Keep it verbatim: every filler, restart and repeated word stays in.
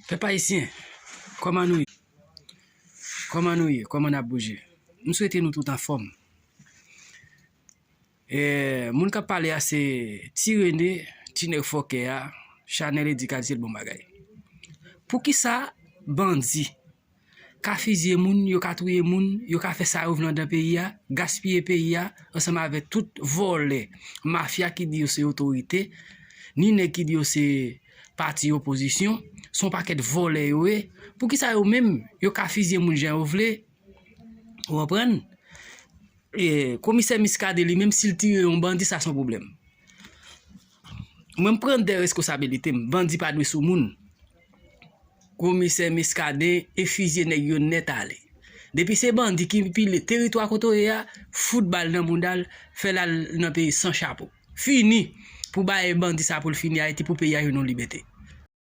Pèp ayisyen, kòman nou ye? Kòman nou ye? Kòman n ap bouje? M swete nou tout anfòm. E, moun k ap pale a se Ti Rene, ti nèg fòkè a, Chanèl Eddy k a di l bon bagay. Poukisa bandi ka fizye moun, yo ka touye moun, yo ka fè sa yo vle anndan peyi a, gaspiye peyi a, ansanm avèk tout vòlè, mafya ki di yo se otorite, ni nèg ki di yo se pati opozisyon, se yon pakèt vòlè yo ye. Poukisa yo menm, yo ka fizye moun jan yo vle? Ou konprann? E, komisè Miskaden li menm, si l tire yon bandi, sa se yon pwoblèm. Mwen, m pran de reskonsabilite m. Bandi pa dwe sou moun. Komisè Miskaden e fizye nèg yo nèt ale. Depi se bandi ki pile teritwa kote w ye a, fout bal nan mouda l, fè l al nan peyi san chapo. Fini! Pou bay bandi sa pou l fini Ayiti, pou peyi a jwenn yon libète.